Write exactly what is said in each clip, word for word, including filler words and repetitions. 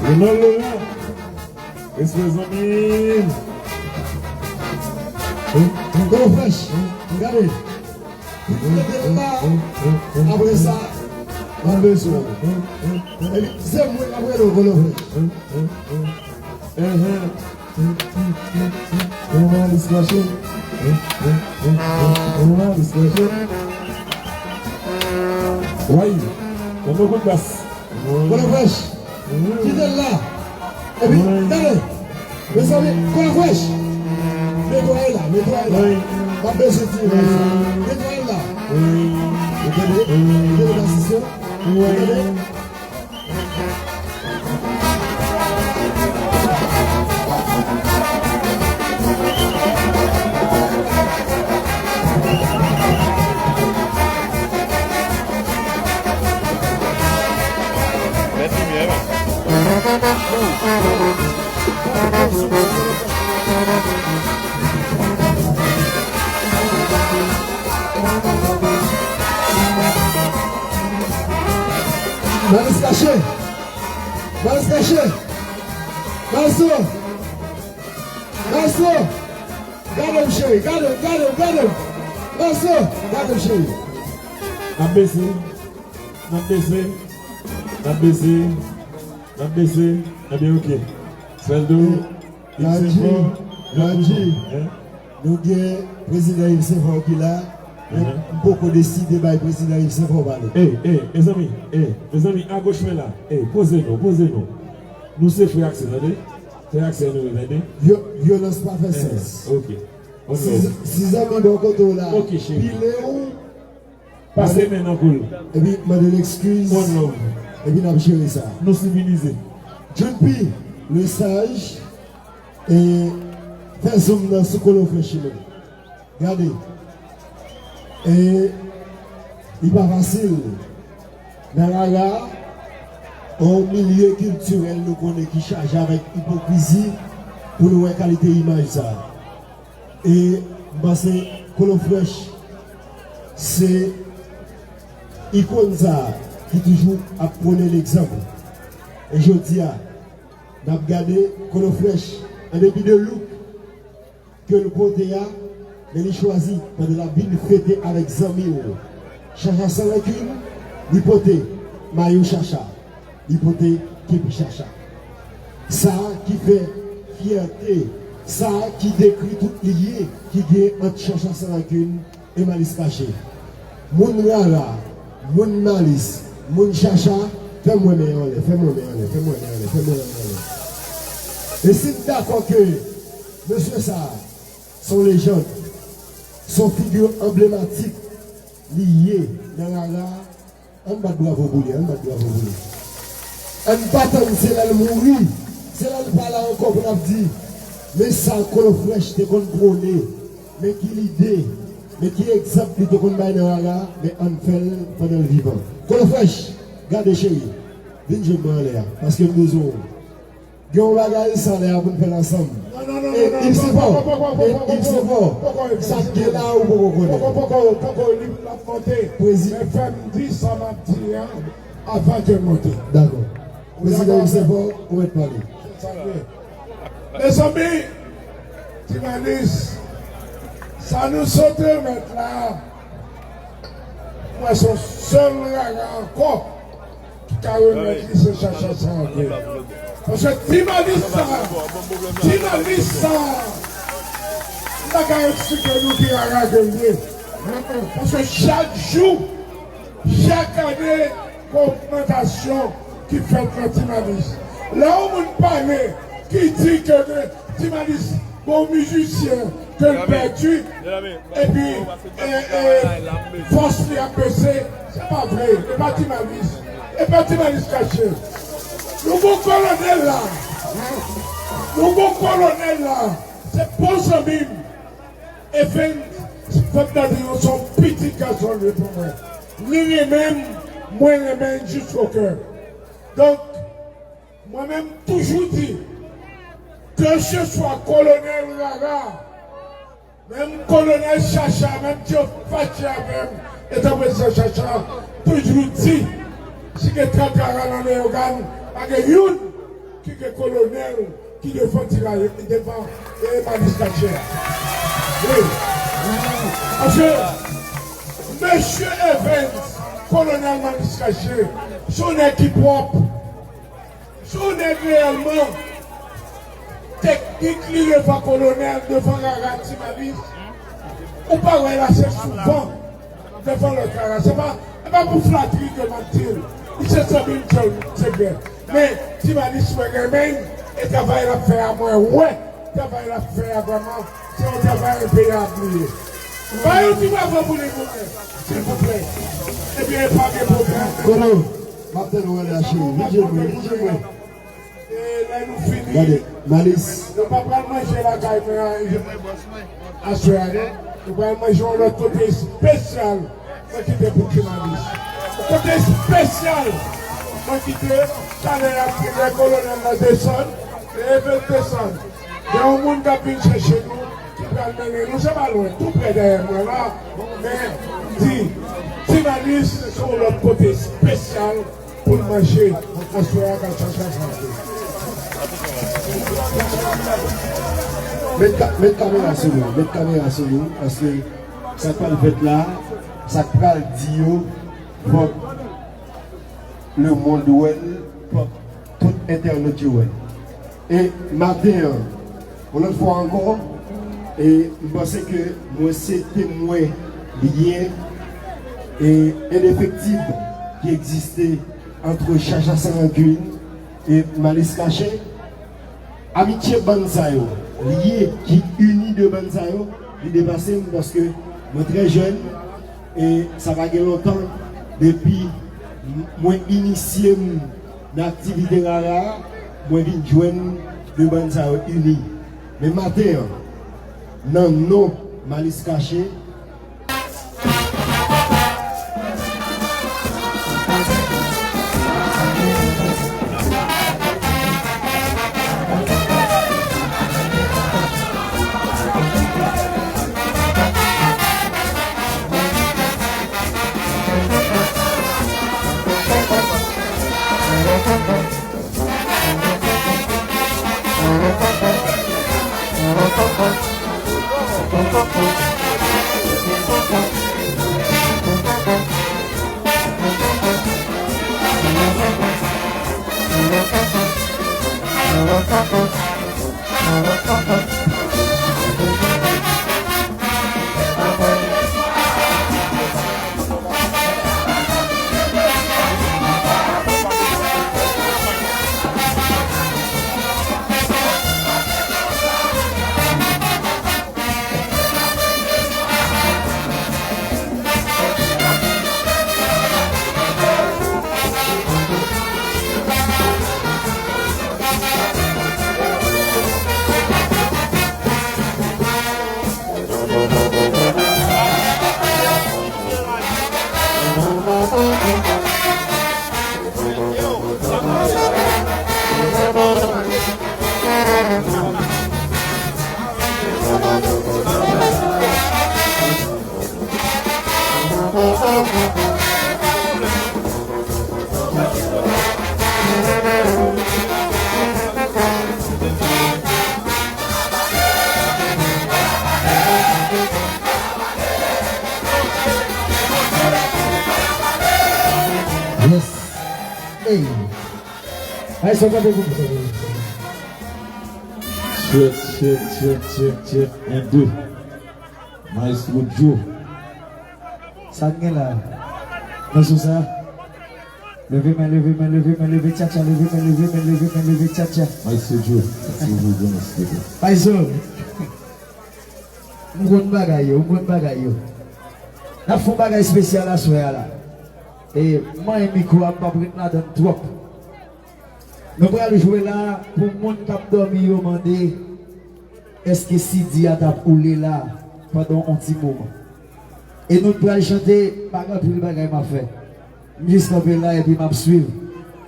Rinaldo la. Respè zanmi. Kolo Fresh, gade. Mete la, apre sa, m ap bezwen w. Epi se mwen k ap rele w, Kolo Fresh. Enhen. Ou Malis Kache. Ou Malis Kache. Way. Nan yon kout bas. Kolo Fresh. Kite l la. Epi, gade. Mezanmi, Kolo Fresh. Netwaye la, netwaye la. M ap bezwen ti bagay sa. Netwaye l la. Ou tande? Ou tande, asistè? Ou tande? Mèt limyè, wi. Malis Kache! Malis Kache! Maestro! Maestro! Gade m, cheri, gade m, gade m, gade m! Maestro! Gade m, cheri! N ap bese, n ap bese, n ap bese, n ap bese. Ebyen, oke. Sweldo, Radji, Radji. Nou gen prezidan Yves Saint Fort ki la, men m poko deside bay prezidan Yves Saint Fort pale. Ey, ey, mezanmi, ey, mezanmi, agoch mwen la. Ey, poze nou, poze nou. Nou se frè ak sè, tande? Frè ak sè nou ye, tande? Vyo-, vyolans pa fè sans. Ok. Si, si zanmi bò kote w la pile w, pase men nan kou l. Epi mande l ekskiz. Epi n ap jere sa. Nou sivilize. Djounpi, le saj, e fè zoom nan sou Kolo Fresh li menm. Gade. E li pa fasil. Nan rara, yon milye kiltirèl nou konnen ki chaje avèk ipokrizi, pou nou wè kalite imaj sa. E m panse Kolo Fresh se ikòn sa ki toujou ap pwone legzanp. E jodi a, n ap gade Kolo Fresh, an depi de look ke l pote a, men li chwazi, pandan l ap vin fete avèk zanmi l, Chacha Sans Rancune, li pote mayo Chacha, li pote kepi Chacha. Sa ki fè fyète, sa ki dekri tout lyen ki gen ant Chacha Sans Rancune e Malis Kache. Moun rara, moun malis, moun chacha, fè m wè men yo anlè, fè m wè men yo anlè, fè m wè men yo anlè, fè m wè men yo anlè. E si n dakò ke mesye sa a se yon lejann, se yon figi anblematik li ye nan rara, ann bat bravo pou li, ann bat bravo pou li. Ann pa tann se lè l mouri, se lè l pa la ankò pou n ap di, men sa Kolo Fresh te konn pwone, men ki lide, men ki egzanp li te konn bay nan rara, men ann fè l pandan l vivan. Kolo Fresh, gade cheri, vin jwenn mwen anlè a, paske m bezwen w. Gen yon bagay sa lè a pou n fè l ansanm. Non, non, non, non, non, Yves Saint Fort, poko, poko, poko, Yves Saint Fort, poko, sa k gen la ou poko konnen. Poko, poko, poko, li ap monte. Prezidan. Men fè m di sa m ap di a avan ke l monte. Dakò. Prezidan Yves Saint Fort, ou mèt pale. Mezanmi, Ti Malis, sa nou sot remèt la, mwen se yon sèl rara ankò ki ka remèt li se Chacha Sans Rancune. Paske Ti Malis sa, Ti Malis sa, m pa ka eksplike nou ki rara ke l ye. Paske chak jou, chak ane, gen ogmantasyon ki fèt nan Ti Malis. Lè yon moun pale, ki di ke Ti Malis, bon mizisyen ke l pèdi, epi, e, e, fòs li ap bese, se pa vre, e pa Ti Malis, e pa Ti Malis Kache. Nou gon kolonèl la, nou gon kolonèl la, se bon zanmi m. Even, fòk ta di nou se yon pitit gason l ye pou mwen. Li renmen m, mwen renmen l jiskokè. Donk, mwen menm toujou di, keseswa kolonèl Rara, menm kolonèl Chacha, menm si yo fache avè m, etan prezidan Chacha, toujou di, si gen trant rara nan Leyogàn, pa gen youn ki gen kolonèl ki devan Ti Mali, devan, e, Malis Kache a. Wi. Paske Mesye Evans, Kolonèl Malis Kache, se yon nèg ki pwòp. Se yon nèg reyèlman teknik li devan kolonèl, devan rara Ti Malis. Ou pa wè l ase souvan devan lòt rara. Se pa, se pa pou flatri ke m ap di l. Li se zanmi m, se, se byen. Men, Ti Malis, mwen renmen l, e travay l ap fè a, mwen wè travay l ap fè a vrèman. Se yon travay enpeyab li ye. Ba yon ti bravo pou li, pou mwen, silvouplè. Ebyen, pa gen pwoblèm. Kolo, m ap tann ou anlè a, cheri. Vin jwenn mwen, vin jwenn mwen. E lè nou fini, gade, Malis, nou pa pral manje lakay mwen aswè a, non. Nou pral manje yon lòt kote espesyal. Mwen kite pou Ti Malis. Yon kote espesyal. Mwen kite, talè y ap di lè kolonèl la desann, e leve l desann. Gen yon moun k ap vin chèche nou, ki pral mennen nou, se pa lwen, tou prè dèyè mwen la, men di, Ti Malis se yon lòt kote espesyal pou l manje aswè a, k al chache a sa. Met ka-, met kamera sou nou, met kamera sou nou, paske sa k pral fèt la, sa k pral di yo, fòk lemonn wè l, fòk tout entènòt yo wè l. E maten an, yon lòt fwa ankò, e m panse ke mwen se temwen lyen e endefektib ki egziste ant Chacha San Rankin e Malis Kache. Amitye bann sa yo, lyen ki ini de bann sa yo, li depase m paske mwen trè jèn e sa pa gen lontan depi m-, mwen inisye m nan aktivite rara a, mwen vin jwenn de bann sa yo ini. Men maten an, nan non Malis Kache, Yes. Hey. Ay, sa kanpe pou mwen. Check, check, check, check, check. Un, deux. Maestro Joe. Sa n gen la? Nan sou sa? Leve men, leve men, leve men, leve tchatcha, leve men, leve men, leve men, leve tchatcha. Maestro Joe, sa se yon gwo mèsi de Dye. Maestro, m konn bagay yo, m konn bagay yo. N ap fè yon bagay espesyal aswè a la. E, m manyen mikwo a, m p ap ret ladan l twòp. Nou pral jwe la pou moun k ap dòmi yo mande, èske Sidi a t ap woule la pandan yon ti moman? E nou t pral chante, pa gen anpil bagay m ap fè. M jis kanpe la epi m ap swiv.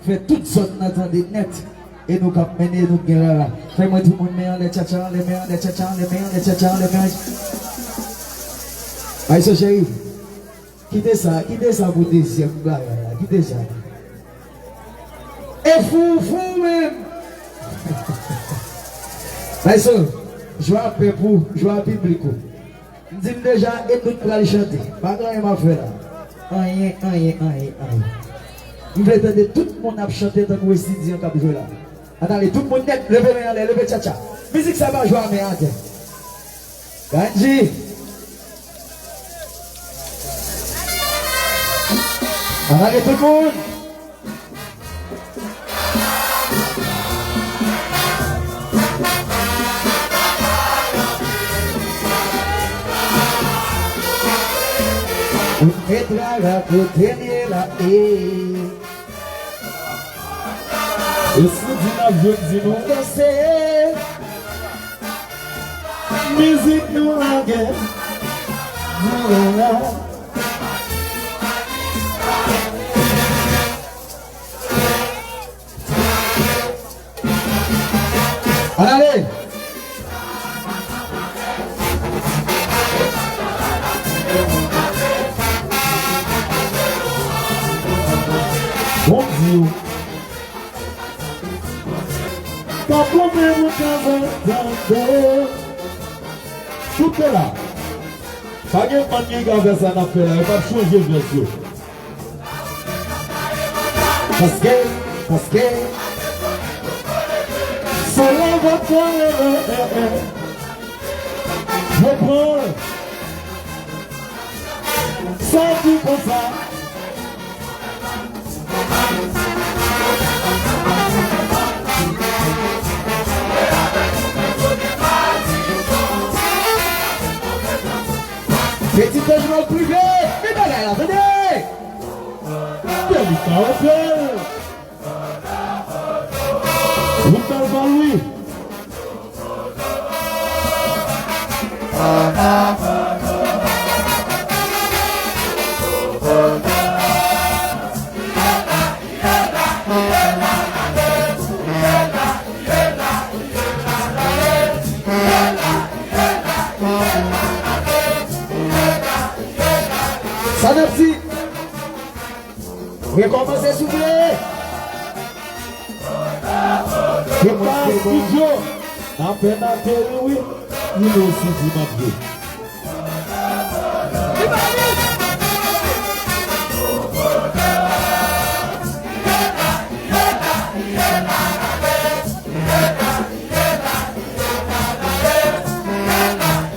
Fè tout zòn nan tande nèt. E nou k ap mennen, e nou k gen rara. Fè mwen tout moun men anlè, tchatcha anlè, men anlè, tchatcha anlè, men anlè, tchatcha anlè, men anlè. Ay, so cheri. Kite sa, kite sa pou dezyèm bagay la, kite sa. E fou, fou menm. Maestro, jwa pèp ou, jwa piblik ou. M di m deja, e nou t pral chante. Pa gen anyen m ap fè la. Anyen, anyen, anyen, anyen. M vle tande tout moun ap chante tankou Wesly Dian k ap jwe la. Ann ale, tout moun nèt, leve men anlè, leve tchatcha. Mizik sa pa jwe a men atè. Gandji. Ann ale tout moun. Ou te tra la kote m ye la, e. E si di n ap jwe, di nou. Danse. Mizik nou lage. Nou la. Ann ale! Bondye. Pa pwoblèm ou ka fè tande. Tout la. Pa gen bann ki ka fè sa n ap fè la, yo p ap chanje vès yo. Paske, paske, se la vòt mwen rele, eh, eh. Yo pran sa di konsa. Petit anj mal prive, men bagay la, tande! Delicate. Wi, Kalvari. Sa n ap di? Rekòmanse souple. Epa estidyo. N ap fè n ateri wi. Li nou sou di m ap jwe.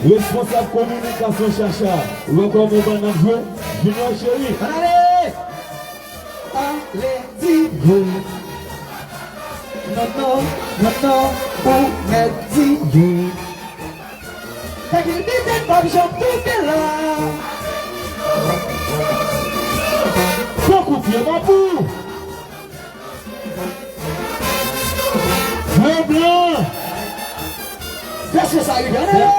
Responsab kominikasyon Chacha, ou wè kòman bann nan jwe? Junior Cheri. Ann ale! Ale di yo. Non, non, non, non, ou mèt di yo. Fè ki l di tèt p ap janm toufe la. Fò koupye mapou. Blan blan. Fè son sa rive. Ann ale!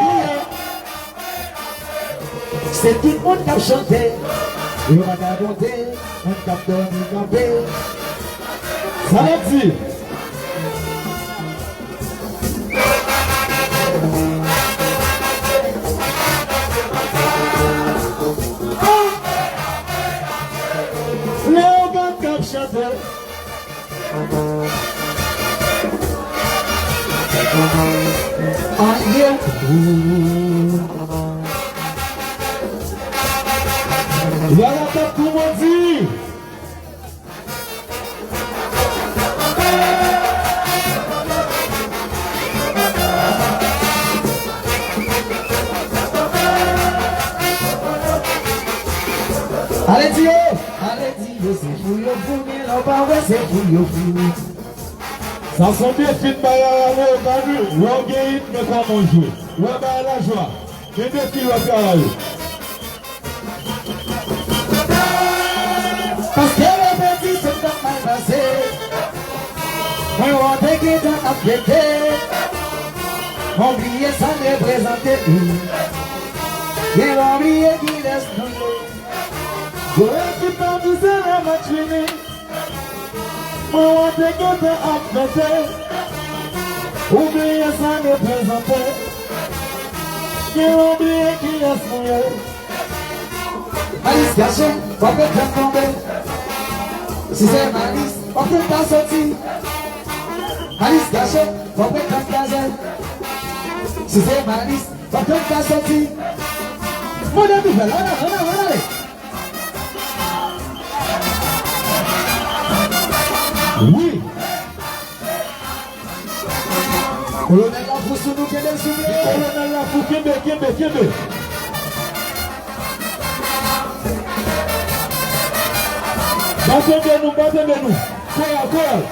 Se tout moun k ap chante. Yo pa ka konte. Moun k ap dòmi kanpe. Sa vle di. Lè yo pa k ap chante. Anyen. Vwala tèt kou modi. Ale di yo, ale di yo, se fou yo fou, men lè w pa wè, se fou yo fou. Sa se yon defi n bay a Leogane, wè w gen it, men kòman w jwe. Wè bagay la jwa. Gen defi lòt travay yo. Paske repetition t ap mal pase. Mwen wè w te gentan ap fete. Mwen bliye sa n reprezante. Gen lè w bliye kilès nou ye. Ou ekip pa di se lè match fini. Mwen wè w te gentan ap fete. Ou bliye sa n reprezante. Gen lè w bliye kilès nou ye. Malis gason, fòk yo fè tonbe. Si se Malis, fòk yo ta soti. Malis gason, fòk yo fè kraze. Si se Malis, fòk yo ta soti. Mande nouvèl, ann ale, ann ale, ann ale. Wi. Kolonèl Lafou sou nou, kenbe l, souple. Kolonèl Lafou, kenbe, kenbe, kenbe. Pa tande nou, pa tande nou. Koral, koral.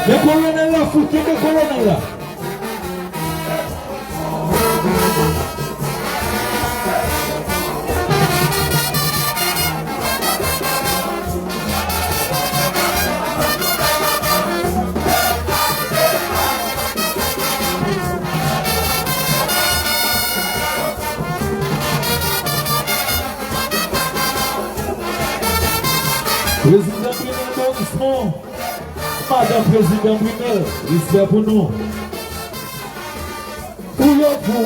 Men kolonèl la fou, kenbe kolonèl la. Prezidan Brinel Dorismond, madan Prezidan Brinel, respè pou nou. Pou yo pou.